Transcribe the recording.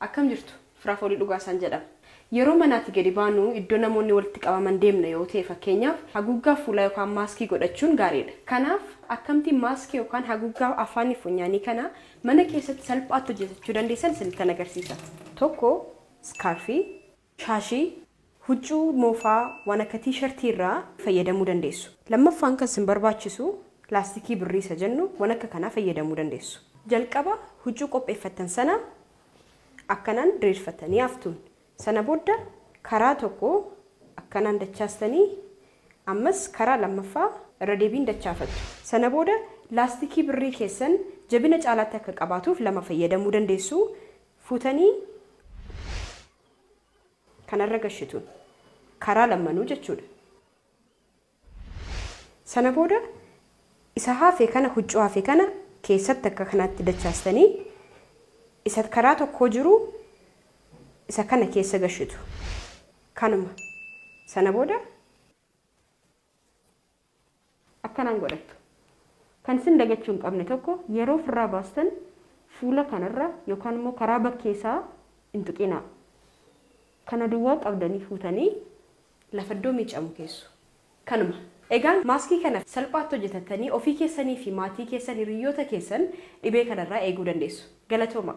Akkam jirtu? Firaafoolii Dhugaasaan jedhama. Yeroo manaatti gadi baanu iddoo namoonni walitti qabaman deemna yoo ta'e, fakkeenyaaf haguuggaa fuulaa yookaan maaskii godhachuun gaariidha. Kanaaf akkamtiin maaskii yookaan haguuggaa afaanii funyaanii kana mana keessatti salphaatti hojjetachuu dandeessan isinitti agarsiisa. Tokko iskaarfii, shaashii, huccuu moofaa waan akka tiishartii irraa fayyadamuu dandeessu. Lammaffaan kan isin barbaachisu laastikii birrii isa jennu waan akka kanaa fayyadamuu dandeessu. Jalqaba huccuu qopheeffattan sana akkanaan diriirfattanii haftuun. Sana booda karaa tokko akkanaan dachaastanii ammas karaa lammaffaa irra deebiin dachaafattu. Sana booda laastikii birrii keessan jabina caalaatti akka qabaatuuf lama fayyadamuu dandeessu. Fuutanii kanarra gashituun karaa lammanuu jechuudha. Sana booda isa hafe kana huccuu hafe kana keessatti akka kanaatti dachaastanii isa karaa tokko jiru isa kana keessa gashitu. Kanuma. Sana booda akkanaan godhattu. Kan isin dagachuu hin qabne tokko yeroo ofirraa baastan fuula kanarra yookaan immoo karaa bakkeessaa hin tuqinaa. Kana duwwaa qabdanii fuutanii lafa iddoo miicamu keessu. Kanuma. Egaan maaskii kana salphaatti hojjetattanii ofii keessanii fi maatii keessan hiriyoota keessan dhibee kanarraa eeguu dandeessu. Galatooma.